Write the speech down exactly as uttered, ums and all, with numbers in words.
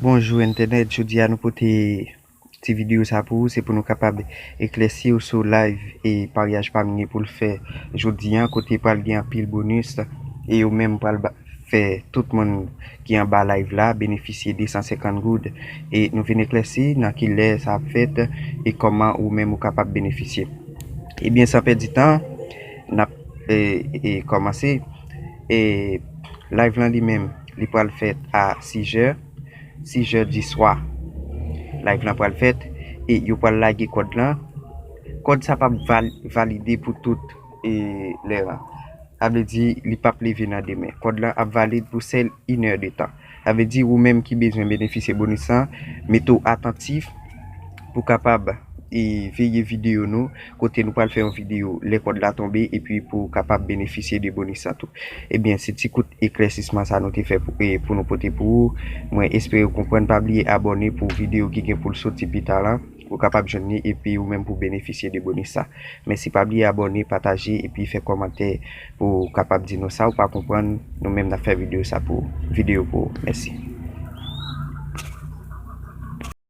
Bonjou entènèt, jodi a nou pote ti videyo sa pou ou, se pou nou kapab eklèsi w sou live e paryaj Pam gen pou l fè jodi a, kote pral gen anpil bonis e yo menm pral ba- fè tout moun ki anba live la benefisye de san senkant goud. E nou vin eklèsi nan ki lè sa ap fèt e kòman ou menm ou kapab benefisye. Ebyen, san pèdi tan, n ap e, e, kòmanse. E live lan li menm, li pral fèt a sis è, sis è di swa. Live lan pral fèt e yo pral lage kòd lan. Kòd sa p ap val- valide pou tout e lè a. Sa vle di li p ap leve nan demen. Kòd lan ap valid pou sèl inè de tan. Sa vle di ou menm ki bezwen benefisye bonis lan, mete w atantif pou kapab e veye videyo nou, kote nou pral fè yon videyo lè kòd la tonbe, epi pou w kapab benefisye de bonis lan tou. Ebyen, se ti kout eklèsisman sa nou te fè pou, e pou nou pote pou ou. Mwen espere w konprann. Pa bliye abòne pou videyo ki gen pou l soti pita la, pou w kapab jwenn li, epi ou menm pou benefisye de bonis sa. Mèsi, pa bliye abòne, pataje, epi fè kòmantè pou w kapab di nou sa ou pa konprann. Nou menm n ap fè videyo sa pou videyo pou ou. Mèsi.